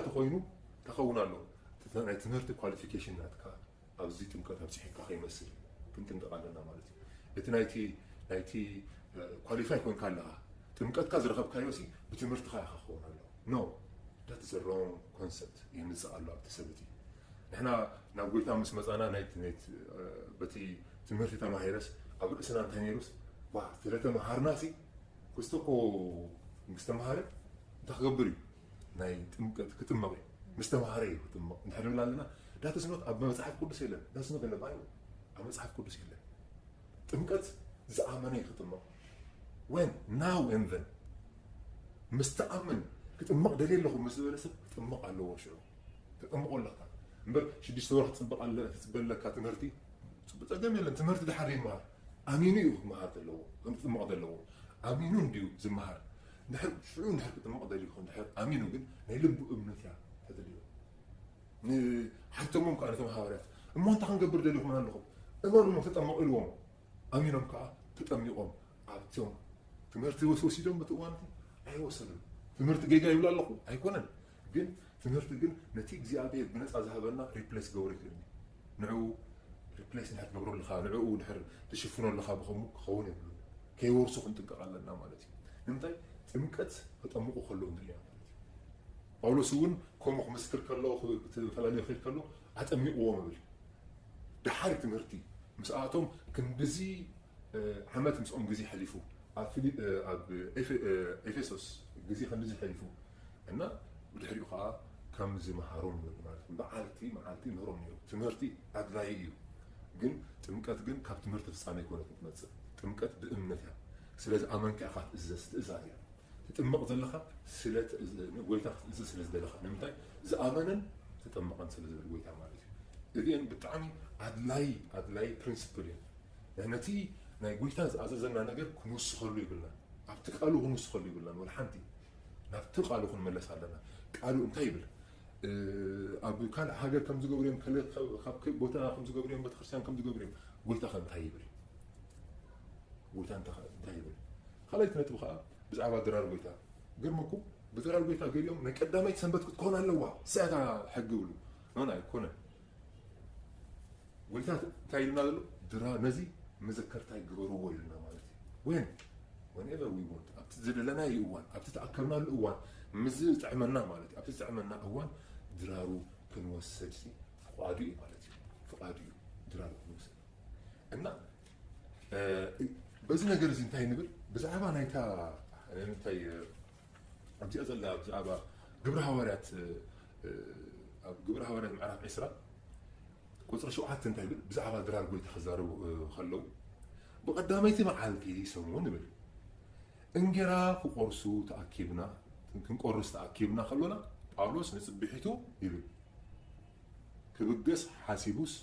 ተኾይኑ ክኸውን ኣለዎ። እቲ ናይ ትምህርቲ ኳሊፊኬሽን ናትካ ኣብዚ ጥምቀት ኣብፂሑካ ከይመስል ክንጥንቀቕ ኣለና ማለት እዩ። እቲ ናይቲ ናይቲ ኳሊፋይ ኮንካ ኣለኻ፣ ጥምቀትካ ዝረኸብካዮ ሲ ብትምህርትኻ ኢኻ ክኸውን ኣለዎ። No, that's the wrong concept የምፅእ ኣሎ ኣብቲ ሰብ እቲ። ንሕና ናብ ጎይታ ምስ መፃና ናይቲ ናይቲ በቲ ትምህርቲ ተማሂረስ ኣብ ርእስና እንታይ ነይሩስ ዋ ስለተምሃርና ሲ ክስቶ እኮ ምስ ተምሃረ እንታይ ክገብር እዩ? ናይ ጥምቀት ክጥመቕ እዩ። ምስ ተምሃረ እዩ ክጥመቕ እንድሕር ንብል ኣለና። That is not ኣብ መጽሓፍ ቅዱስ የለን። That's not in the Bible። ኣብ መጽሓፍ ቅዱስ የለን። ጥምቀት ዝኣመነ እዩ ክጥመቕ። When? Now and then። ምስ ተኣምን ክጥመቕ ደልየ ኣለኹ ምስ ዝበለ ሰብ ክጥመቕ ኣለዎ። ሽዑ ተጠምቆ ኣለካ እምበር ሽዱሽተ ወርሒ ትጽበቕ ኣለ ትጽበ ኣለካ ትምህርቲ ጽቡቅ ጸገም የለን። ትምህርቲ ድሓር ይመሃር ኣሚኑ እዩ ክመሃር ዘለዎ ከም ክጥመቕ ዘለዎ ኣሚኑ እንድዩ ዝመሃር። ድሕር ሽዑ ድሕር ክጥመቕ ደልዩ ይኹን ድሕር ኣሚኑ ግን ናይ ልቡ እምነት እያ ተድልዮ። ንሓተሞም ከዓ ነቶም ሃዋርያት እሞ እንታይ ክንገብር ደሊኹም ኣለኹም እመኑ ተጠመቑ ኢልዎም። ኣሚኖም ከዓ ተጠሚቖም ኣብቶም ትምህርቲ ወስ ወሲዶም በቲ እዋን እቲ ኣይወሰዱን። ትምህርቲ ጌጋ ይብሉ ኣለኹ ኣይኮነን፣ ግን ትምህርቲ ግን ነቲ እግዚኣብሔር ብነፃ ዝሃበና ሪፕሌስ ገብሩ ይኽእል እዩ። ንዕኡ ሪፕሌስ እንድሕር ትገብሮ ኣለኻ፣ ንዕኡ እንድሕር ትሽፍኖ ኣለኻ ብኸምኡ ክኸውን የብሉን። ከይወርሱ ክንጥንቀቕ ኣለና ማለት እዩ። ንምንታይ ጥምቀት ክጠምቑ ከለዉ ንሪኣ ማለት እዩ። ጳውሎስ እውን ከምኡ ክምስክር ከሎ ክተፈላለዩ ክል ከሎ ኣጠሚቕዎም ይብል። ድሓር ትምህርቲ ምስ ኣቶም ክንድዚ ዓመት ምስኦም ግዜ ሓሊፉ ኣብ ፊሊ- ኣብ ኤፌ- ኤፌሶስ ግዜ ክንድዚ ሓሊፉ እና ብድሕሪኡ ከዓ ከም ዝመሃሮም ንብል ማለት እዩ። መዓልቲ መዓልቲ ይምህሮም ነይሩ። ትምህርቲ ኣድላይ እዩ፣ ግን ጥምቀት ግን ካብ ትምህርቲ ፍፃመ ኣይኮነትን ትመፅእ። ጥምቀት ብእምነት እያ። ስለዚ ኣመንካ ኢኻ ትእዘዝ፣ ትእዛዝ እያ። ትጥመቕ ዘለኻ ስለ ትእዘ- ንጎይታ ክትእዘዝ ስለ ዝደለኻ። ንምንታይ? ዝኣመነን ዝጠመቐን ስለ ዝብል ጎይታ ማለት እዩ። እዚአን ብጣዕሚ ኣድላይ ኣድላይ ፕሪንስፕል እዩ። ነቲ ናይ ጎይታ ዝኣዘዘና ነገር ክንውስኸሉ ይብልና፣ ኣብቲ ቃሉ ክንውስኸሉ ይብልና። ወላ ሓንቲ ናብቲ ቃሉ ክንመለስ ኣለና። ቃሉ እንታይ ይብል? ኣብ ካልእ ሃገር ከም ዝገብሩ እዮም፣ ከለ- ካብ ከ- ቦታ ከም ዝገብሩ እዮም፣ ቤተክርስትያን ከም ዝገብሩ እዮም። ጎይታ ከ እንታይ ይብል? ጎይታ እንታይ እንታይ ይብል? ካልኣይቲ ነጥቢ ከዓ ብዛዕባ ድራር ጎይታ። ግርመኩም ብድራር ጎይታ ገሊኦም ናይ ቀዳመይቲ ሰንበት ክትኮን ኣለዋ፣ ስዕታ ሕጊ ብሉ። ኖን ኣይኮነን። ጎይታ እንታይ ኢልና ዘሎ? ድራ ነዚ መዘከርታይ ግበርዎ ኢልና ማለት እዩ። ወን ወንኤቨር ዊ ወንት ኣብቲ ዝደለናዩ እዋን ኣብቲ ተኣከብናሉ እዋን ምስ ዝጥዕመና ማለት እዩ። ኣብቲ ዝጥዕመና እዋን ድራሩ ክንወሰድ ሲ ፍቓዱ እዩ ማለት እዩ። ፍቓዱ እዩ ድራሩ ክንወሰድ እና እ፣ በዚ ነገር እዚ እንታይ ንብል ብዛዕባ ናይታ እንታይ ኣብዚኣ ዘላ ብዛዕባ ግብረ ሃዋርያት እ፣ ኣብ ግብረ ሃዋርያት ምዕራፍ ዕስራ ቁፅሪ ሸውዓተ እንታይ ይብል? ብዛዕባ ድራር ጎይታ ክዛረቡ እ፣ ከለዉ ብቐዳመይቲ መዓልቲ ሰሙን ይብል እንጌራ ክቆርሱ ተኣኪብና ክንቆርስ ተኣኪብና ከሎና ጳውሎስ ንፅብሒቱ ይብል ክብገስ ሓሲቡስ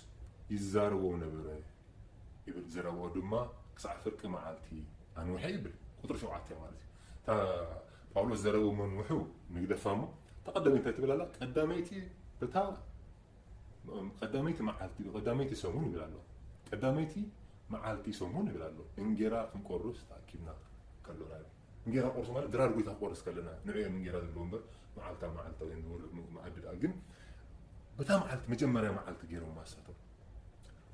ይዛረቦም ነበረ ይብል። ዘረብኦ ድማ ክሳዕ ፍርቂ መዓልቲ ኣንውሐ ይብል። ቁፅሪ ሸውዓተ ማለት እዩ። እታ ጳውሎስ ዘረቡ መንውሑ ንግደፋ እሞ እታ ቀዳመይቲ እንታይ ትብል ኣላ? ቀዳመይቲ በታ ቀዳመይቲ መዓልቲ ቀዳመይቲ ሰሙን ይብል ኣሎ። ቀዳመይቲ መዓልቲ ሰሙን ይብል ኣሎ። እንጌራ ክንቆርስ ተኣኪብና ከሎና ይብል። እንጌራ ቆርሱ ማለት ድራር ጎይታ ክቆርስ ከለና ንዕኦም እንጌራ ዝብልዎ እምበር መዓልታ መዓልታ ወይ ንበልዑ መኣዲ ደኣ ግን በታ መዓልቲ መጀመርያ መዓልቲ ገይሮም ማሳቶም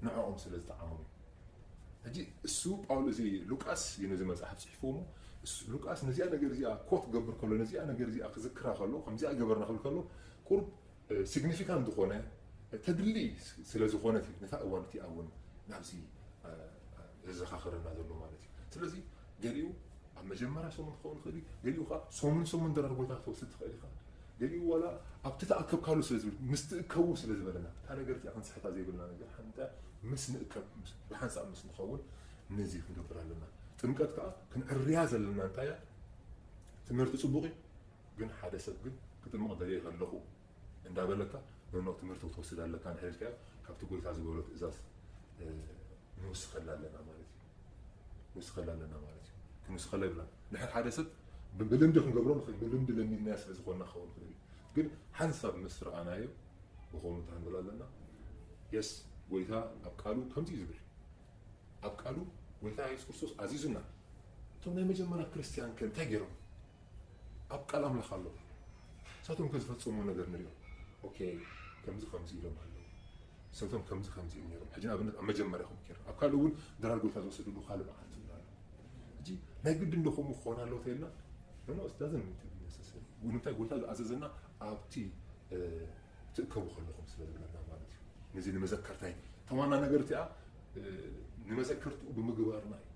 ንዕኦም ስለ ዝጠዓሞም እዩ። ሕጂ እሱ ጳውሎስ እዚ ሉቃስ እዩ ነዚ መጽሓፍ ጽሒፍዎ እሞ እሱ ሉቃስ ነዚኣ ነገር እዚኣ ኮት ክገብር ከሎ ነዚኣ ነገር እዚኣ ክዝክራ ከሎ ከምዚኣ ገበርና ክብል ከሎ ቁርብ ሲግኒፊካንት ዝኾነ ተድሊ ስለ ዝኾነት እዩ ነታ እዋን እቲኣ እውን ናብዚ ዘዘኻኽረና ዘሎ ማለት እዩ። ስለዚ ገሊኡ ኣብ መጀመርያ ሰሙን ክኸውን ይኽእል እዩ፣ ገሊኡ ከዓ ሰሙን ሰሙን ድራር ጎይታ ክትወስድ ትኽእል ኢኻ። ገሊኡ ዋላ ኣብቲ ተኣከብካሉ ስለ ዝብል ምስ ትእከቡ ስለ ዝበለና እታ ነገር እቲኣ ክንስሕታ ዘይብልና ነገር ሓንታ ምስ ንእከብ ምስ- ብሓንሳብ ምስ ንኸውን ነዚ ክንገብር ኣለና። ጥምቀት ከዓ ክንዕርያ ዘለና እንታይ እያ? ትምህርቲ ፅቡቅ እዩ፣ ግን ሓደ ሰብ ግን ክጥምቕ ደልየ ከለኹ እንዳበለካ ኖኖ ትምህርቲ ክትወስድ ኣለካ እንድሕር ኢልካዮ ካብቲ ጎይታ ዝበሎ ትእዛዝ እ፣ ንውስኸላ ኣለና ማለት እዩ። ንውስኸላ ኣለና ማለት እዩ። ክንውስኸላ ይብላ። ድሕር ሓደ ሰብ ብ- ብልምዲ ክንገብሮ ንኽእል፣ ብልምዲ ለሚድናዮ ስለ ዝኾንና ክኸውን ይኽእል እዩ። ግን ሓንሳብ ምስ ረኣናዮ ብኸምኡ እንታይ ክንብል ኣለና? የስ ጎይታ ኣብ ቃሉ ከምዚ እዩ ዝብል። ኣብ ቃሉ ጎይታ የሱስ ክርስቶስ ኣዚዙና። እቶም ናይ መጀመርያ ክርስትያን ከ እንታይ ገይሮም? ኣብ ቃል ኣምላኽ ኣሎ። ንሳቶም ከ ዝፈጸሙ ነገር ንሪኦ። ኦኬ፣ ከምዚ ከምዚ ኢሎም ኣለዉ፣ ሰብቶም ከምዚ ከምዚ እዮም ነይሮም። ሕጂ ንኣብነት ኣብ መጀመርያ ከም ኬር ኣብ ካልእ እውን ድራር ጎይታ ዝወሰድሉ ካልእ መዓልቲ እውን ኣሎ። ሕጂ ናይ ግድን ዶ ከምኡ ክኾን ኣለዎ ተይልና? No, no, it doesn't need to be necessary። ንምንታይ ጎይታ ዝኣዘዘና ኣብቲ ትእከቡ ከለኹም ስለ ዝብለና ማለት እዩ። ነዚ ንመዘከርታይ ተዋና ነገር እቲኣ ንመዘከርትኡ ብምግባርና እዩ።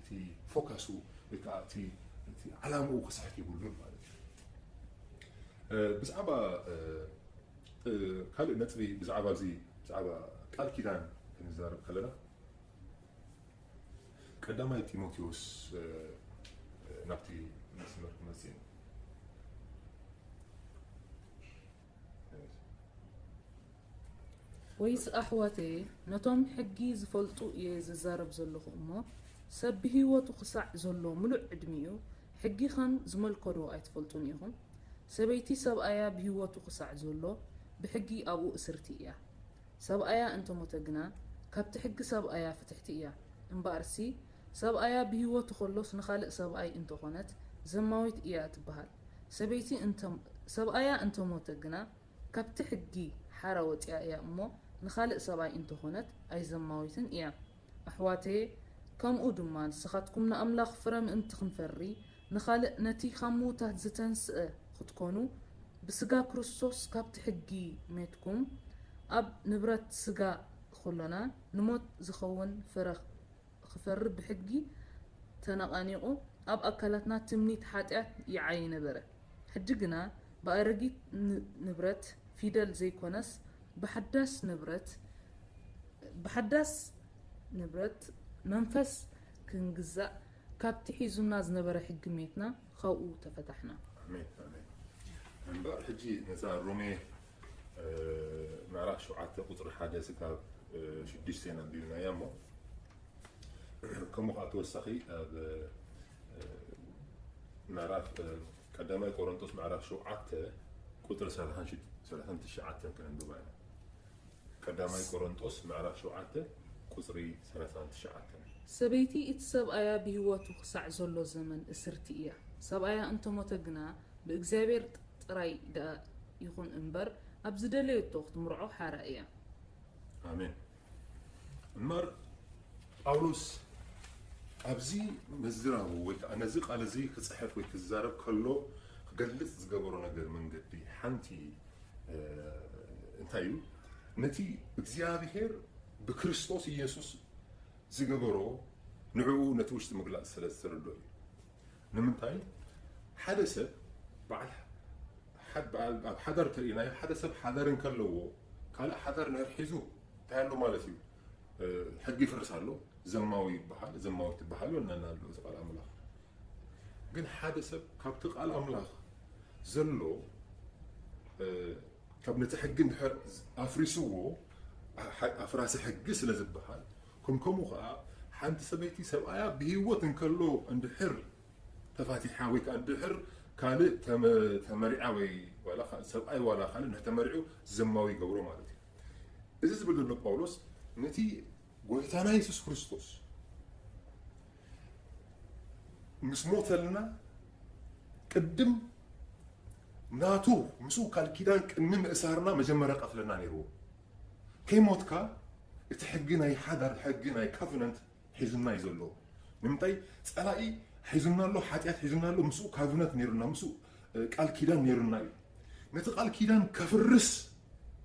እቲ ፎካሱ ወይ ከዓ እቲ ዓላምኡ ክስሕት የብሉን ማለት እዩ። ብዛዕባ ካልእ ነጥቢ ብዛዕባ እዚ ብዛዕባ ቃል ኪዳን ክንዛረብ ከለና ቀዳማይ ጢሞቴዎስ ናብቲ መስመር ክመፅእ ወይስ ኣሕዋተየ፣ ነቶም ሕጊ ዝፈልጡ እየ ዝዛረብ ዘለኹ እሞ፣ ሰብ ብህይወቱ ክሳዕ ዘሎ ምሉእ ዕድሚኡ ሕጊ ኸም ዝመልከዶ ኣይትፈልጡን ኢኹም? ሰበይቲ ሰብኣያ ብህይወቱ ክሳዕ ዘሎ ብሕጊ ኣብኡ እስርቲ እያ። ሰብኣያ እንተሞተ ግና ካብቲ ሕጊ ሰብኣያ ፍትሕቲ እያ። እምበኣርሲ ሰብኣያ ብህይወቱ ኸሎስ ንኻልእ ሰብኣይ እንተኾነት ዘማዊት እያ ትበሃል። ሰበይቲ እንተ- ሰብኣያ እንተሞተ ግና ካብቲ ሕጊ ሓራ ወፂኣ እያ እሞ ንኻልእ ሰብኣይ እንተኾነት ኣይዘማዊትን እያ። ኣሕዋተየ፣ ከምኡ ድማ ንስኻትኩም ንኣምላኽ ፍረ ምእንቲ ክንፈሪ ንኻልእ ነቲ ካብ ምዉታት ዝተንስአ ክትኮኑ ብስጋ ክርስቶስ ካብቲ ሕጊ ሜትኩም ኣብ ንብረት ስጋ ኾሎና ንሞት ዝኸውን ፍረ ክፈሪ ብሕጊ ተነቓኒቑ ኣብ ኣካላትና ትምኒት ሓጢኣት ይዓዪ ነበረ። ሕጂ ግና ብኣረጊት ንብረት ፊደል ዘይኮነስ ብሓዳስ ንብረት ብሓዳስ ንብረት መንፈስ ክንግዛእ ካብቲ ሒዙና ዝነበረ ሕጊ ሜትና ካብኡ ተፈታሕና። ኣሜን ኣሜን። እምበኣር ሕጂ ነዛ ሮሜ ምዕራፍ ሸውዓተ ቁፅሪ ሓደ ስጋብ ሽዱሽተ ኢና ኣንቢብናያ እሞ ከምኡ ከዓ ተወሳኺ ኣብ ምዕራፍ ቀዳማይ ቆሮንቶስ ምዕራፍ ሸውዓተ ቁፅሪ ሰላሳን ትሽዓተን ክነንብባ ኢና። ቀዳማይ ቆሮንጦስ ምዕራፍ ሸውዓተ ቁፅሪ ሰላሳን ትሽዓተን። ሰበይቲ እቲ ሰብኣያ ብህይወቱ ክሳዕ ዘሎ ዘመን እስርቲ እያ። ሰብኣያ እንተሞተ ግና ብእግዚኣብሔር ጥራይ ደኣ ይኹን እምበር ኣብ ዝደለየቶ ክትምርዖ ሓራ እያ። ኣሜን። እምበር ጳውሎስ ኣብዚ ምዝራቡ ወይ ከዓ ነዚ ቃል እዚ ክፅሕፍ ወይ ክዛረብ ከሎ ክገልፅ ዝገበሮ ነገር መንገዲ ሓንቲ እንታይ እዩ? ነቲ እግዚኣብሔር ብክርስቶስ ኢየሱስ ዝገበሮ ንዕኡ ነቲ ውሽጢ ምግላፅ ስለ ዝተረድኦ እዩ። ንምንታይ ሓደ ሰብ በዓል ኣብ ሓዳር ተሪእናዮ ሓደ ሰብ ሓዳር እንከለዎ ካልእ ሓዳር ንሕር ሒዙ እንታይ ኣሎ ማለት እዩ? ሕጊ ይፍርስ ኣሎ። ዘማዊ ይበሃል፣ ዘማዊ ትበሃል ይበለና ኣሎ እዚ ቃል ኣምላኽ። ግን ሓደ ሰብ ካብቲ ቃል ኣምላኽ ዘሎ ካብ ነቲ ሕጊ እንድሕር ኣፍሪስዎ ኣፍራሲ ሕጊ ስለ ዝበሃል ከም ከምኡ ከዓ ሓንቲ ሰበይቲ ሰብኣያ ብህይወት እንከሎ እንድሕር ተፋቲሓ ወይ ከዓ እንድሕር ካልእ ተመሪዓ ወይ ሰብኣይ ዋላ ካልእ እንድሕር ተመሪዑ ዘማዊ ይገብሮ ማለት እዩ። እዚ ዝብል ዘሎ ጳውሎስ ነቲ ጎይታና የሱስ ክርስቶስ ምስ ሞተልና ቅድም ናቱ ምስኡ ቃል ኪዳን ቅድሚ ምእሳርና መጀመርያ ቀትለና ነይርዎ። ከይሞትካ እቲ ሕጊ ናይ ሓዳር ሕጊ ናይ ካቨነንት ሒዙና እዩ ዘሎ። ንምንታይ ፀላኢ ሒዙና ኣሎ፣ ሓጢኣት ሒዙና ኣሎ። ምስኡ ካቨነንት ነይሩና፣ ምስኡ ቃል ኪዳን ነይሩና እዩ። ነቲ ቃል ኪዳን ከፍርስ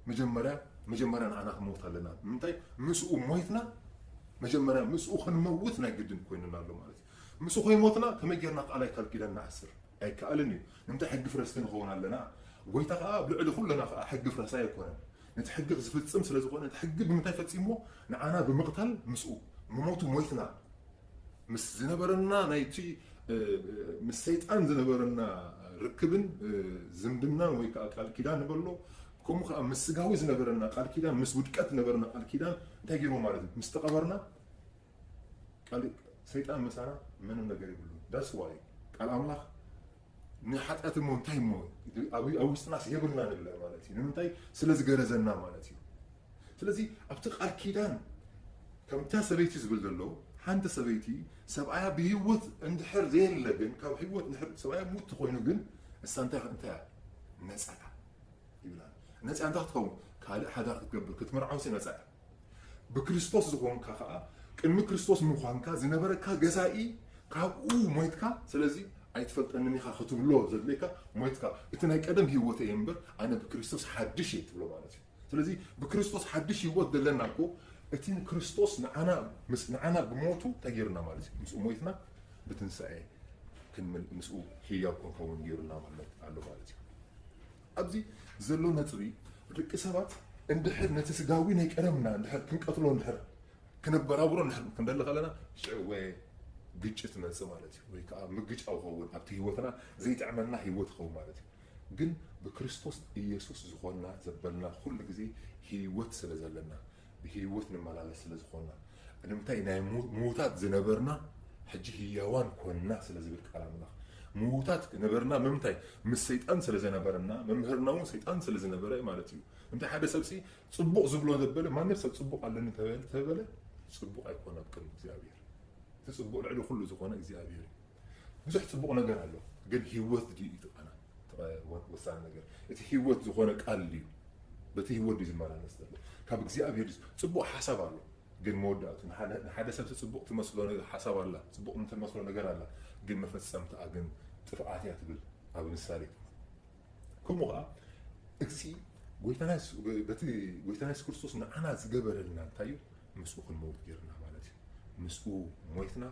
መጀመርያ መጀመርያ ንዓና ክመውት ኣለና። ንምንታይ ምስኡ ሞይትና መጀመርያ ምስኡ ክንመውት ናይ ግድን ኮይኑና ኣሎ ማለት እዩ። ምስኡ ከይሞትና ከመይ ጌርና ቃላይ ቃል ኪዳን ንኣስር? ኣይከኣልን እዩ። ንምንታይ ሕጊ ፍረስቲ ንኸውን ኣለና? ጎይታ ከዓ ኣብ ልዕሊ ኩለና ከዓ ሕጊ ፍረሳይ ኣይኮነን። ነቲ ሕጊ ዝፍፅም ስለ ዝኾነ ነቲ ሕጊ ብምንታይ ፈፂምዎ? ንዓና ብምቕታል ምስኡ ምሞቱ ሞይትና ምስ ዝነበረና ናይቲ ምስ ሰይጣን ዝነበረና ርክብን ዝምድናን ወይ ከዓ ቃል ኪዳን ንበሎ ከምኡ ከዓ ምስ ስጋዊ ዝነበረና ቃል ኪዳን ምስ ውድቀት ዝነበረና ቃል ኪዳን እንታይ ገይርዎ ማለት እዩ? ምስ ተቐበርና ሰይጣን ምሳና ምንም ነገር የብሉ። ዳስ ዋይ ቃል ኣምላኽ ንሓጢኣት እሞ እንታይ እሞ ኣብ ውስጥናስ የብልና ንብለ ማለት እዩ። ንምንታይ? ስለ ዝገረዘና ማለት እዩ። ስለዚ ኣብቲ ቃል ኪዳን ከምታ ሰበይቲ ዝብል ዘሎ ሓንቲ ሰበይቲ ሰብኣያ ብህይወት እንድሕር ዘየለ ግን ካብ ህይወት እንድሕር ሰብኣያ ሙት ተኮይኑ ግን እሳ እንታይ እንታይ እያ? ነጻ እያ ይብላ። ነጻ እንታይ ክትኸውን? ካልእ ሓዳር ክትገብር፣ ክትምርዓውሲ ነጻ እያ። ብክርስቶስ ዝኾንካ ኸዓ፣ ቅድሚ ክርስቶስ ምዃንካ ዝነበረካ ገዛኢ ካብኡ ሞይትካ፣ ስለዚ ኣይትፈልጠንን ኢኻ ክትብሎ ዘድልየካ ሞይትካ፣ እቲ ናይ ቀደም ህይወት እየ እምበር ኣነ ብክርስቶስ ሓድሽ እየ ትብሎ ማለት እዩ። ስለዚ ብክርስቶስ ሓድሽ ህይወት ዘለና እኮ እቲ ክርስቶስ ንዓና ምስ ንዓና ብሞቱ እንታይ ገይሩና ማለት እዩ? ምስኡ ሞይትና ብትንሳኤ ክንምል ምስኡ ህያው ክንኸውን ገይሩና ማለት ኣሎ ማለት እዩ። ኣብዚ ዘሎ ነጥቢ ደቂ ሰባት እንድሕር ነቲ ስጋዊ ናይ ቀደምና እንድሕር ክንቀትሎ እንድሕር ክነበራብሮ እንድሕር ክንደሊ ከለና ሽዕወ ግጭት መጽእ ማለት እዩ። ወይ ከዓ ምግጫው ኸውን ኣብቲ ህይወትና ዘይጥዕመና ህይወት ኸውን ማለት እዩ። ግን ብክርስቶስ ኢየሱስ ዝኾንና ዘበልና ኩሉ ግዜ ህይወት ስለ ዘለና ብህይወት ንመላለስ ስለ ዝኾንና ንምንታይ ናይ ምዉታት ዝነበርና ሕጂ ህያዋን ኮንና ስለ ዝብል ቃል ኣምላኽ ምዉታት ነበርና። ምምንታይ ምስ ሰይጣን ስለ ዘነበረና መምህርና እውን ሰይጣን ስለ ዝነበረ ማለት እዩ። እንታይ ሓደ ሰብሲ ጽቡቕ ዝብሎ ዘበለ ማንም ሰብ ጽቡቕ ኣለኒ ተበለ ተበለ ጽቡቕ ኣይኮነ ኣብ ቅድሚ እግዚኣብሔር። እቲ ጽቡቕ ልዕሊ ኩሉ ዝኾነ እግዚኣብሔር እዩ። ብዙሕ ጽቡቕ ነገር ኣሎ፣ ግን ህይወት ድዩ እዩ ትቐና ወሳኒ ነገር? እቲ ህይወት ዝኾነ ቃል ድዩ? በቲ ህይወት ድዩ ዝመላለስ ዘሎ? ካብ እግዚኣብሔር ድዩ? ጽቡቕ ሓሳብ ኣሎ፣ ግን መወዳእቱ ንሓደ ሰብ ጽቡቕ ትመስሎ ሓሳብ ኣላ፣ ጽቡቕ ትመስሎ ነገር ኣላ፣ ግን መፈጸምታኣ ግን ጥፍኣት እያ ትብል ኣብ ምሳሌ። ከምኡ ኸዓ እዚ ጎይታና በቲ ጎይታና የሱስ ክርስቶስ ንዓና ዝገበረልና እንታይ እዩ? ምስኡ ክንመውት ገይርና ማለት እዩ። ምስኡ ሞይትና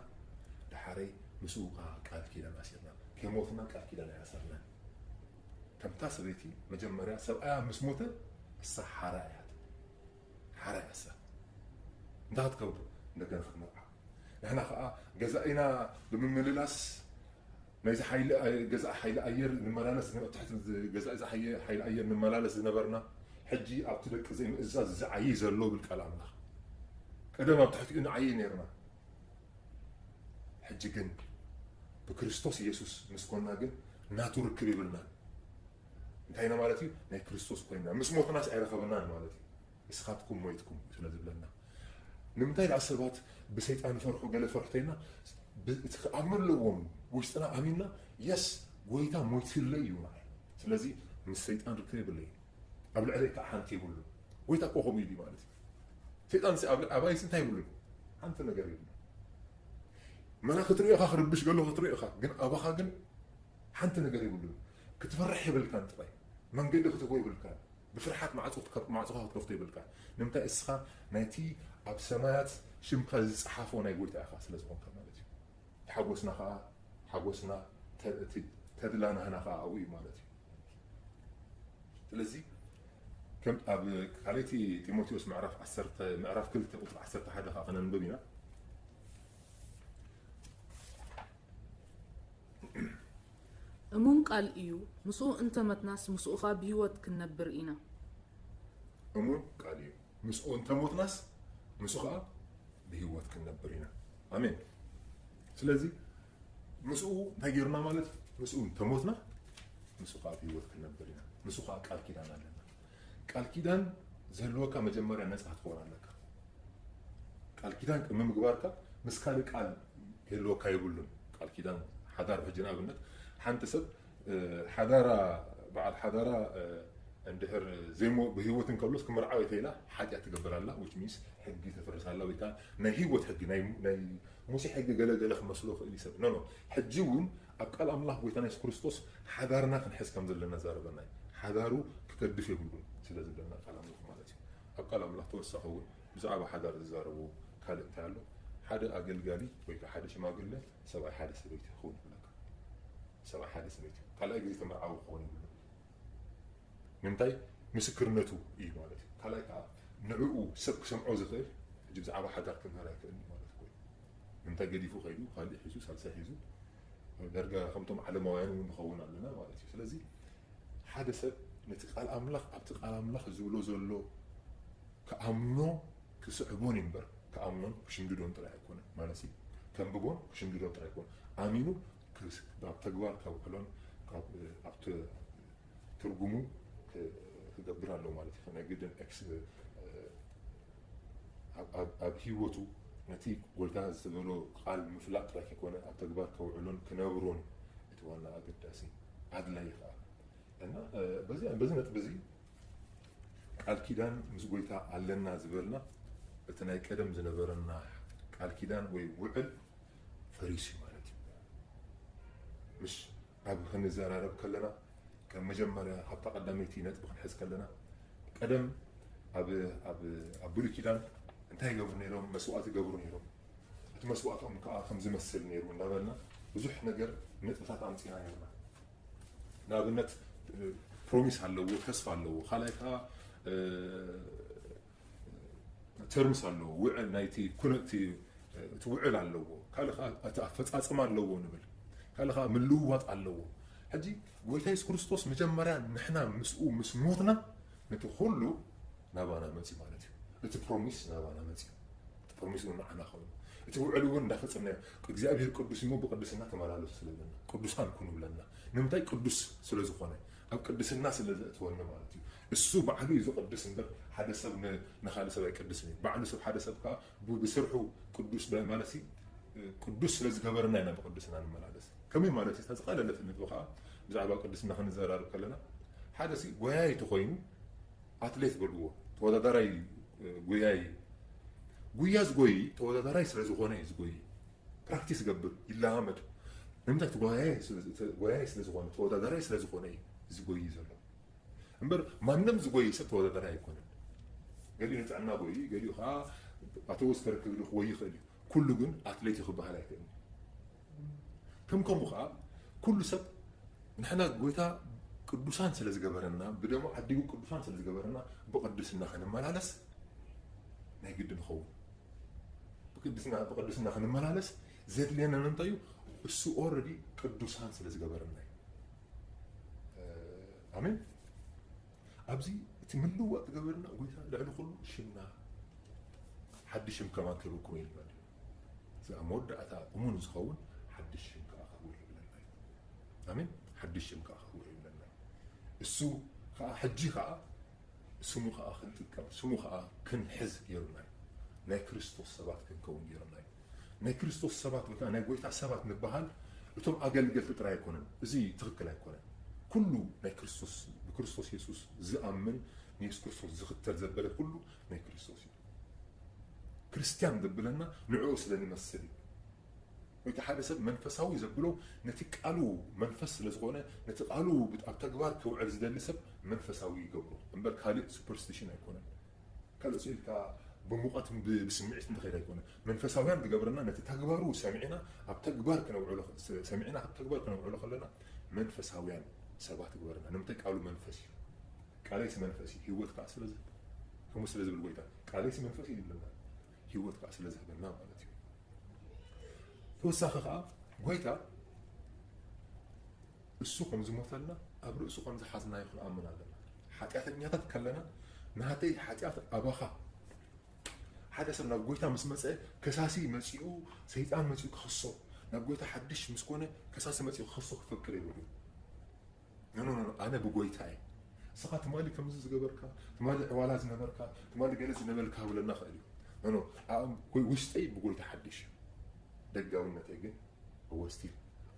ድሓረይ ምስኡ ከዓ ቃል ኪዳን ኣሲርና። ከይሞትና ቃል ኪዳን ኣይኣሰርናን። ከምታ ሰበይቲ መጀመርያ ሰብኣያ ምስ ሞተ እሳ ሓራ እያ ትብል። ሓራ እያ እሳ። እንታይ ክትከብዶ? እንደገና ክትመርዓ። ንሕና ከዓ ገዛኢና ብምምልላስ ናይዚ ሓይሊ ገዛ ሓይሊ ኣየር ንመላለስ ትሕቲ ገዛ እዚ ሓይሊ ኣየር ንመላለስ ዝነበርና ሕጂ ኣብቲ ደቂ ዘይምእዛዝ ዝዓይ ዘሎ ብል ቃል ኣምላኽ። ቀደም ኣብ ትሕቲኡ ንዓይ ነርና። ሕጂ ግን ብክርስቶስ ኢየሱስ ምስ ኮንና ግን ናቱ ርክብ ይብልናን። እንታይ ኢና ማለት እዩ? ናይ ክርስቶስ ኮይንና ምስ ሞትናስ ኣይረኸብናን ማለት እዩ። እስኻትኩም ሞይትኩም ስለ ዝብለና። ንምንታይ ደኣ ሰባት ብሰይጣን ይፈርሑ ገለ ፈርሑ ተይና እቲ ክኣምኑ ኣለዎም ውሽጥና ኣሚንና የስ ጎይታ ሞይትለይ እዩ ንዓይ ስለዚ ምስ ሰይጣን ርክብ የብለይ ኣብ ልዕለይ ከዓ ሓንቲ የብሉ ጎይታ እኮ ከምኡ ኢሉ ማለት እዩ ሰይጣን ሲ ኣብ ኣባይስ እንታይ ይብሉ ሓንቲ ነገር ይብሉ መና ክትሪኦ ኢኻ ክርብሽ ገሎ ክትሪኦ ኢኻ ግን ኣባኻ ግን ሓንቲ ነገር ይብሉ ክትፈርሕ የብልካን ጥራይ መንገዲ ክትህቦ የብልካን ብፍርሓት ማዕጾ ማዕጾኻ ክትከፍቶ የብልካ ንምንታይ እስኻ ናይቲ ኣብ ሰማያት ሽምካ ዝጸሓፎ ናይ ጎይታ ኢኻ ስለ ዝኾንካ ማለት እዩ ሓጎስና ኸዓ ሓጎስና ተድላ ናህና ኸዓ ኣብኡ እዩ ማለት እዩ ስለዚ ከም ኣብ ካልኣይቲ ጢሞቴዎስ ምዕራፍ ዓሰርተ ምዕራፍ ክልተ ቁፅሪ ዓሰርተ ሓደ ኸዓ ከነንብብ ኢና እሙን ቃል እዩ፣ ምስኡ እንተ መትናስ ምስኡ ኸኣ ብህይወት ክንነብር ኢና። እሙን ቃል እዩ፣ ምስኡ እንተ ሞትናስ ምስኡ ኸኣ ብህይወት ክንነብር ኢና። ኣሜን። ስለዚ ምስኡ እንታይ ገይሩና ማለት ምስኡ እንተ ሞትና ምስኡ ኸኣ ብህይወት ክንነብር ኢና። ምስኡ ኸኣ ቃል ኪዳን ኣለና። ቃል ኪዳን ዝህልወካ መጀመርያ ነፃ ክትኸውን ኣለካ። ቃል ኪዳን ቅድሚ ምግባርካ ምስ ካልእ ቃል ክህልወካ የብሉን። ቃል ኪዳን ሓዳር ሕጂ ንኣብነት ሓንቲ ሰብ ሓዳራ በዓል ሓዳራ እንድሕር ዘይሞ ብህይወት እንከሎስ ክምርዓው እየ ተኢላ ሓጢኣት ትገብር ኣላ which means ሕጊ ተፍርስ ኣላ ወይ ከዓ ናይ ህይወት ሕጊ ናይ ሙሴ ሕጊ ገለገለ ክመስሎ ክእል እዩ ሰብ ኖ ኖ ሕጂ እውን ኣብ ቃል ኣምላኽ ጎይታና የሱስ ክርስቶስ ሓዳርና ክንሕዝ ከም ዘለና ዛረበና እዩ ሓዳሩ ክገድፍ የብሉን ስለ ዝብለና ቃል ኣምላኽ ማለት እዩ ኣብ ቃል ኣምላኽ ተወሳኺ እውን ብዛዕባ ሓዳር ዝዛረቡ ካልእ እንታይ ኣሎ ሓደ ኣገልጋሊ ወይ ከዓ ሓደ ሽማግለ ሰብኣይ ሓደ ሰበይቲ ክኸውን ይብለካ ሰብኣይ ሓደ ሰበይቲ ካልኣይ ግዜ ተመርዓዊ ክኸውን ይብሉ ንምንታይ ምስክርነቱ እዩ ማለት እዩ ካልኣይ ከዓ ንዕኡ ሰብ ክሰምዖ ዝኽእል ሕጂ ብዛዕባ ሓዳር ክምህር ኣይክእል ማለት ኮይኑ ንምንታይ ገዲፉ ከይዱ ካልእ ሒዙ ሳልሳይ ሒዙ ደርጋ ከምቶም ዓለማውያን እውን ንኸውን ኣለና ማለት እዩ ስለዚ ሓደ ሰብ ነቲ ቃል ኣምላኽ ኣብቲ ቃል ኣምላኽ ዝብሎ ዘሎ ክኣምኖ ክስዕቦን እዩ እምበር ክኣምኖን ክሽምድዶን ጥራይ ኣይኮነን ማለት እዩ ከንብቦን ክሽምድዶን ጥራይ ኣይኮነ ኣሚኑ ኣብ ተግባር ከውዕሎን ኣብቲ ትርጉሙ ክገብር ኣለዎ ማለት እዩ ናይ ግድን ኤክስ ኣብ ህይወቱ ነቲ ጎይታ ዝተበሎ ቃል ምፍላጥ ጥራይ ከይኮነ ኣብ ተግባር ከውዕሎን ክነብሮን እቲ ዋና ኣገዳሲ ኣድላይ ከዓ እና በዚ በዚ ነጥቢ እዚ ቃል ኪዳን ምስ ጎይታ ኣለና ዝበልና እቲ ናይ ቀደም ዝነበረና ቃል ኪዳን ወይ ውዕል ፈሪሱ ማለት እዩ። ምሽ ኣብ ክንዘራረብ ከለና ከም መጀመርያ ካብታ ቀዳመይቲ ነጥቢ ክንሕዝ ከለና ቀደም ኣብ ኣብ ኣብ ብሉይ ኪዳን እንታይ ይገብሩ ነይሮም? መስዋእቲ ይገብሩ ነይሮም። እቲ መስዋእቶም ከዓ ከም ዝመስል ነይሩ እንዳበልና ብዙሕ ነገር ነጥብታት ኣምፂና ነርና። ንኣብነት ፕሮሚስ ኣለዎ፣ ተስፋ ኣለዎ። ካልኣይ ከዓ ተርምስ ኣለዎ፣ ውዕል ናይቲ ኩነቲ እቲ ውዕል ኣለዎ። ካልእ ከዓ እቲ ኣፈፃፅማ ኣለዎ ንብል። ካልእ ከዓ ምልውዋጥ ኣለዎ። ሕጂ ጎይታ የሱስ ክርስቶስ መጀመርያ ንሕና ምስኡ ምስ ሞትና ነቲ ኩሉ ናባና መፂ ማለት እዩ። እቲ ፕሮሚስ ናባና መፂ። እቲ ፕሮሚስ እውን ንዓና ኮይኑ እቲ ውዕል እውን እንዳፈፀምናዮ እግዚኣብሔር ቅዱስ እሞ ብቅድስና ተመላለሱ ስለብለና ቅዱሳን ኩኑ ብለና። ንምንታይ? ቅዱስ ስለዝኾነ ኣብ ቅድስና ስለዘእትወኒ ማለት እዩ። እሱ ባዕሉ እዩ ዝቅድስ እምበር ሓደ ሰብ ንካልእ ሰብ ኣይቅድስን እዩ። ባዕሉ ሰብ ሓደ ሰብ ከዓ ብስርሑ ቅዱስ ማለት ቅዱስ ስለዝገበርና ኢና ብቅድስና ንመላለስ። ከመይ ማለት እዩ? ዝቀለለት ንጥበ ከዓ ብዛዕባ ቅድስና ክንዘራርብ ከለና ሓደ ሲ ጎያይ ተኮይኑ ኣትሌት በልዎ ተወዳዳራይ ጎያይ ጉያ ዝጎይ ተወዳዳራይ ስለዝኾነ እዩ ዝጎይ። ፕራክቲስ ገብር ይለማመድ። ንምንታይ? ጎያይ ስለዝኾነ ተወዳዳራይ ስለዝኾነ እዩ ዝጎይ ዘሎ እምበር ማንም ዝጎይ ሰብ ተወዳዳራይ ኣይኮነን። ገሊኡ ንጥዕና ጎይ ገሊኡ ከዓ ኣተወስ ከርክብ ክወይ ይኽእል እዩ። ኩሉ ግን ኣትሌት እዩ ክበሃል ኣይክእልን። ከም ከምኡ ከዓ ኩሉ ሰብ ንሕና ጎይታ ቅዱሳን ስለ ዝገበረና ብደሞ ዓዲጉ ቅዱሳን ስለ ዝገበረና ብቅድስና ክንመላለስ ናይ ግዲ ንኸውን። ብቅድስና ብቅድስና ክንመላለስ ዘድልየና ንምንታይ እዩ? እሱ ኦረዲ ቅዱሳን ስለ ዝገበረና እዩ። ኣሜን። ኣብዚ እቲ ምልዋጥ ዝገበርና ጎይታ ልዕሊ ኩሉ ሽምና ሓድሽ ሽም ከማን ክህበኩም እየ ኢልና። እዚ ኣብ መወዳእታ እሙን ዝኸውን ሓድሽ ሽም ከዓ ክህቡ ይብለና እዩ። ኣሜን። ሓድሽ ሽም ከዓ ክህቡ ይብለና እዩ። እሱ ከዓ ሕጂ ከዓ ስሙ ከዓ ክንጥቀም ስሙ ከዓ ክንሕዝ ገይሩና እዩ። ናይ ክርስቶስ ሰባት ክንከውን ገይሩና እዩ። ናይ ክርስቶስ ሰባት ወይ ከዓ ናይ ጎይታ ሰባት ንበሃል እቶም ኣገልገልቲ ጥራይ ኣይኮነን። እዚ ትኽክል ኣይኮነን። ኩሉ ናይ ክርስቶስ ብክርስቶስ የሱስ ዝኣምን ንየሱስ ክርስቶስ ዝኽተል ዘበለ ኩሉ ናይ ክርስቶስ እዩ። ክርስትያን ዘብለና ንዕኡ ስለ ንመስል እዩ። ወይ ሓደ ሰብ መንፈሳዊ ዘብሎ ነቲ ቃሉ መንፈስ ስለ ዝኾነ ነቲ ቃሉ ኣብ ተግባር ክውዕል ዝደሊ ሰብ መንፈሳዊ ይገብሮ እምበር ካልእ ሱፐርስቲሽን ኣይኮነን። ካልእ ስኢልካ ብሙቐት ብስምዒት ንኸይድ ኣይኮነ መንፈሳውያን ዝገብረና ነቲ ተግባሩ ሰሚዕና ኣብ ተግባር ክነውዕሎ ሰሚዕና ኣብ ተግባር ክነውዕሎ ከለና መንፈሳውያን ሰባት ግበረና። ንምንታይ? ቃሉ መንፈስ እዩ። ቃለይሲ መንፈስ እዩ፣ ህይወት ከዓ ስለ ዝህብ ከምኡ ስለ ዝብል ጎይታ ቃለይሲ መንፈስ እዩ ይብለና፣ ህይወት ከዓ ስለ ዝህበና ማለት እዩ። ተወሳኺ ከዓ ጎይታ እሱ ከም ዝሞተልና ኣብ ርእሱ ከም ዝሓዝናዮ ክንኣምን ኣለና። ሓጢኣተኛታት ከለና ናተይ ሓጢኣት ኣባኻ ሓደ ሰብ ናብ ጎይታ ምስ መፀ ከሳሲ መፂኡ ሰይጣን መፂኡ ክኸሶ ናብ ጎይታ ሓድሽ ምስ ኮነ ከሳሲ መፂኡ ክኸሶ ክፈቅድ የብሉ። ኖ ኖ ኖ ኣነ ብጎይታ እየ። እስኻ ትማሊ ከምዚ ዝገበርካ ትማሊ ዕዋላ ዝነበርካ ትማሊ ገለ ዝነበልካ ክብለና ክእል እዩ። ኖ ኖ ኣም- ጎይ- ውሽጠይ ብጎይታ ሓድሽ እዩ። ደጋውነተይ ግን ወስቲል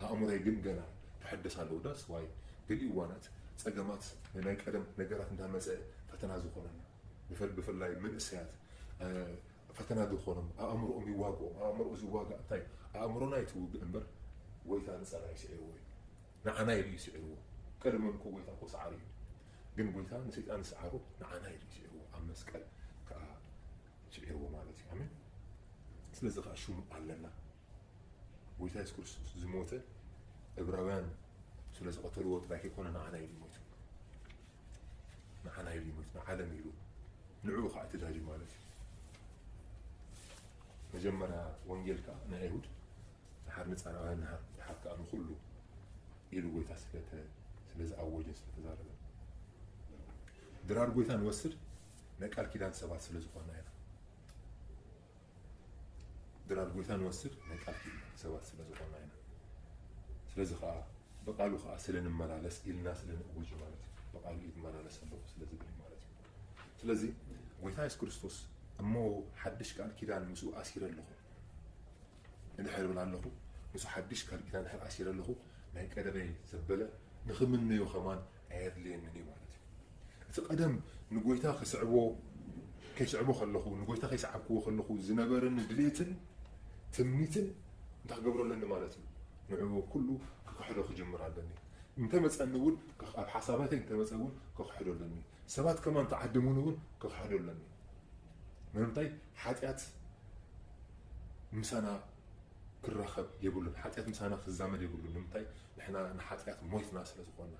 ኣእምሮይ ግን ገና ክሕደስ ኣለዎ። ዳስ ዋይ ገሊኡ እዋናት ፀገማት ናይ ቀደም ነገራት እንዳመፀ ፈተና ዝኾነና ብፈል ብፍላይ መንእሰያት ፈተና ዝኾኖም ኣእምሮኦም ይዋግኦም። ኣእምሮ ዝዋጋእ እንታይ ኣእምሮና ይትውግእ እምበር ጎይታ ንፀላኢ ስዒርዎ እዩ። ንዓና ኢሉ እዩ ስዒርዎ። ቀደም እኮ ጎይታ እኮ ሰዓሪ እዩ። ግን ጎይታ ንሰይጣን ዝሰዓሮ ንዓና ኢሉ እዩ ስዒርዎ። ኣብ መስቀል ከዓ ስዒርዎ ማለት እዩ። ኣሜን። ስለዚ ከዓ ሽሙ ኣለና። ጎይታ የሱስ ክርስቶስ ዝሞተ እብራውያን ስለ ዝቐተልዎ ጥራይ ከይኮነ ንዓና ኢሉ ሞይቱ። ንዓና ኢሉ ሞይቱ፣ ንዓለም ኢሉ ንዕኡ ከዓ ተዳልዩ ማለት እዩ። መጀመርያ ወንጌል ከዓ ናይ ኣይሁድ ንሓር ንፃራውያን ንሓር ድሓር ከዓ ንኩሉ ኢሉ ጎይታ ስለተ ስለ ዝኣወጀን ስለ ተዛረበን ድራር ጎይታ ንወስድ ናይ ቃል ኪዳን ሰባት ስለ ዝኾና ኢና። ድራር ጎይታ ንወስድ ናይ ቃል ኪዳን ሰባት ስለ ዝኾና ኢና። ስለዚ ከዓ ብቃሉ ከዓ ስለ ንመላለስ ኢልና ስለ ንእውጅ ማለት እዩ። ብቃሉ ይመላለስ ኣለኹ ስለ ዝብል እዩ ማለት እዩ። ስለዚ ጎይታ የሱስ ክርስቶስ እሞ ሓድሽ ቃል ኪዳን ምስኡ ኣሲረ ኣለኹ እንድሕር ብል ኣለኹ ምስ ሓድሽ ቃል ኪዳን ድሕር ኣሲረ ኣለኹ ናይ ቀደመይ ዘበለ ንኽምነዮ ከማን ኣየድልየንን እዩ ማለት እዩ። እቲ ቀደም ንጎይታ ክስዕቦ ከይስዕቦ ከለኹ ንጎይታ ከይሰዓብክዎ ከለኹ ዝነበረኒ ድሌትን ትምኒትን እንታይ ክገብሮ ኣለኒ ማለት እዩ? ንዕኡ ኩሉ ክክሕዶ ክጅምር ኣለኒ። እንተመፀኒ እውን ኣብ ሓሳባተይ እንተመፀ እውን ክክሕዶ ኣለኒ። ሰባት ከማን ተዓድሙን እውን ክክሕዶ ኣለኒ። ንምንታይ? ሓጢኣት ምሳና ክራኸብ የብሉን። ሓጢኣት ምሳና ክዛመድ የብሉን። ንምንታይ? ንሕና ንሓጢኣት ሞይትና ስለ ዝኾንና።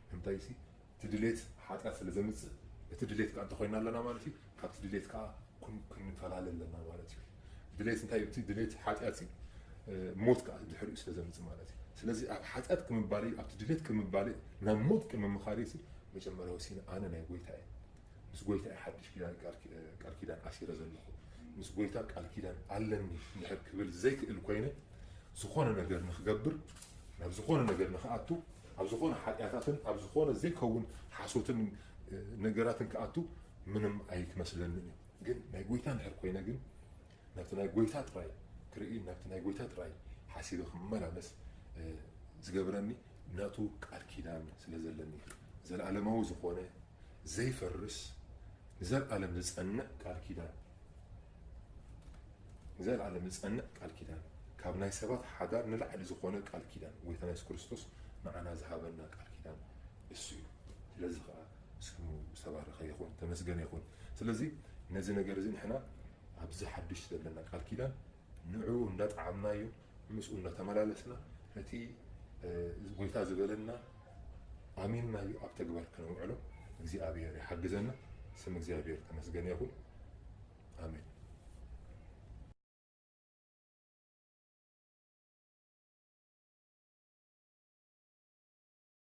ንምንታይ ሲ እቲ ድሌት ሓጢኣት ስለ ዘምፅእ እቲ ድሌት ከዓ እንተኮይና ኣለና ማለት እዩ። ካብቲ ድሌት ከዓ ክንፈላለ ኣለና ማለት እዩ። ድሌት እንታይ እቲ ድሌት ሓጢኣት ሞት ከዓ ድሕሪኡ ስለ ዘምፅእ ማለት እዩ። ስለዚ ኣብ ሓጢኣት ክምባለ ኣብቲ ድሌት ክምባለ ናብ ሞት ቅድሚ ምኻደ ሲ መጀመርያ ወሲነ ኣነ ናይ ጎይታ እየ፣ ምስ ጎይታ እየ ሓድሽ ቃል ኪዳን ኣሲረ ዘለኹ፣ ምስ ጎይታ ቃል ኪዳን ኣለኒ እንድሕር ክብል ዘይክእል ኮይነ ዝኾነ ነገር ንክገብር ናብ ዝኾነ ነገር ንክኣቱ ኣብ ዝኾነ ሓጢኣታትን ኣብ ዝኾነ ዘይከውን ሓሶትን ነገራትን ክኣቱ ምንም ኣይክመስለንን እዩ። ግን ናይ ጎይታ እንድሕር ኮይነ ግን ናብቲ ናይ ጎይታ ጥራይ ክርኢ ናብቲ ናይ ጎይታ ጥራይ ሓሲበ ክመላለስ ዝገብረኒ ናቱ ቃል ኪዳን ስለ ዘለኒ ዘለኣለማዊ ዝኾነ ዘይፈርስ ንዘለኣለም ዝፀንዕ ቃል ኪዳን ንዘለኣለም ዝፀንዕ ቃል ኪዳን ካብ ናይ ሰባት ሓዳር ንላዕሊ ዝኾነ ቃል ኪዳን ጎይታና የሱስ ክርስቶስ ንዓና ዝሃበና ቃል ኪዳን እሱ እዩ። ስለዚ ከዓ ስሙ ዝተባረኸ ይኹን ተመስገነ ይኹን። ስለዚ ነዚ ነገር እዚ ንሕና ኣብዚ ሓድሽ ዘለና ቃል ኪዳን ንዕኡ እንዳጠዓምናዮ ምስኡ እንዳተመላለስና ነቲ ጎይታ ዝበለና ኣሚንናዮ ኣብ ተግባር ክነውዕሎ እግዚኣብሔር ይሓግዘና። ስም እግዚኣብሔር ተመስገነ ይኹን። ኣሜን።